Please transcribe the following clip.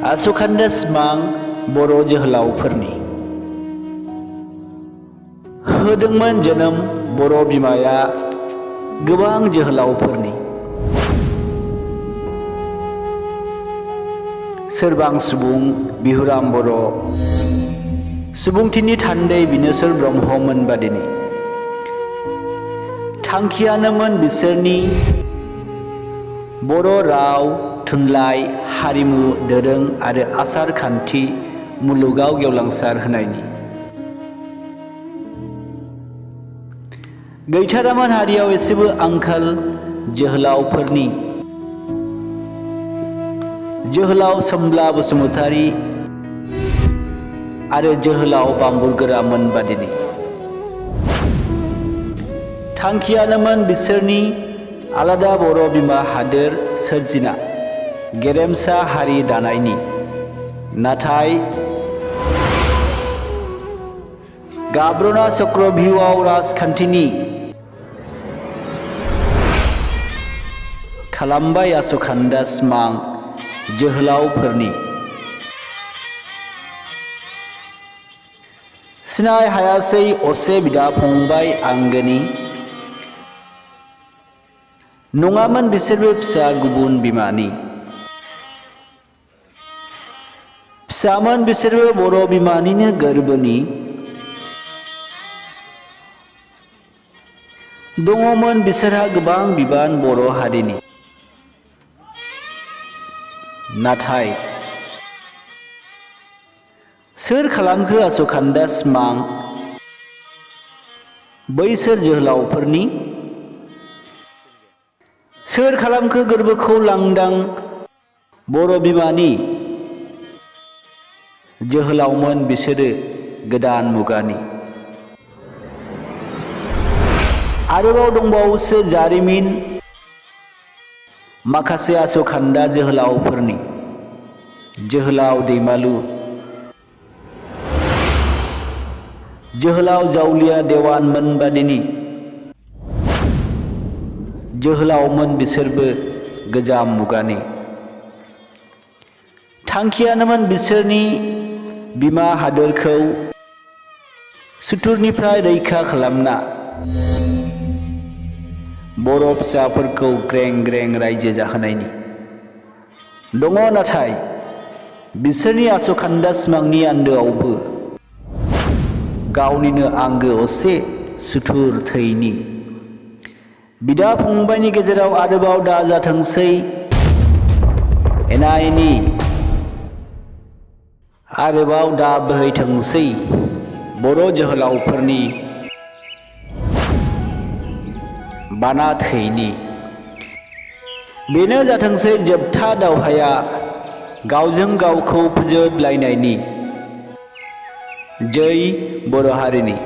आसखान्दा सिमां बर' जोहोलावफोरनि। होदोंमोन जोनोम बर' बिमाया गोबां जोहोलावफोरनि। सोरबां सुबुं बिहुराम बर', सुबुंथिनि थान्दै बिनेश्वर ब्रह्ममोन बादिनि। थांखियानोमोन बिसोरनि बर' राव, थुनलाइ, हारिमु, दोरों आरो आसार खान्थि मुलुगाव गेवलांसार होनायनि। गैथारामोन हारियाव एसेबो आंखाल जोहोलावफोरनि। जोहोलाव सोमब्ला बसुमतारी आरो जोहोलाव बाम्बुरगोरामोन बादिनि। थांखियानोमोन बिसोरनि आलादा बर' बिमा हादोर सोरजिना गेरेमसा हारि दानायनि। नाथाय गाब्रना चक्रभिउआव राजखान्थिनि खालामबाय आसखान्दा सिमां जोहोलावफोरनि। सिनाय हायासै असे बिदा फंबाय आंगोनि। नङामोन बिसोरबो फिसा गुबुन बिमानि। फिसामोन बिसोरबो बर' बिमानिनो गोरबोनि। दङमोन बिसोरहा गोबां बिबान बर' हारिनि। नाथाय सोर खालामखो आसखान्दा सिमां बैसोर जोहोलावफोरनि? सोर खालामखो गोरबोखौ लांदां बर' बिमानि? जोहोलावमोन बिसोरो गोदान मुगानि। आरोबाव दंबावोसो जारिमिन माखासे आसखान्दा जोहोलावफोरनि। जोहोलाव दैमालु, जोहोलाव जावलिया देवानमोन बादिनि। जोहोलावमोन बिसोरबो गोजाम मुगानि। थांखियानोमोन बिसोरनि बिमा हादोरखौ सुथुरनिफ्राय रैखा खालामना बर' फिसाफोरखौ ग्रें ग्रें रायजो जाहोनायनि। दङ नाथाय बिसोरनि आसखान्दा सिमांनि आन्दोआवबो गावनिनो आंगो असे सुथुर थैनि। बिदा फंबायनि गेजेराव आरोबाव दा जाथोंसै एना एनि। आरोबाव दा बोहैथोंसै बर' जोहोलावफोरनि बाना थैनि। बेनो जाथोंसै जोबथा दावहाया गावजों गावखौ फोजोबलायनायनि। जै बर' हारिनि।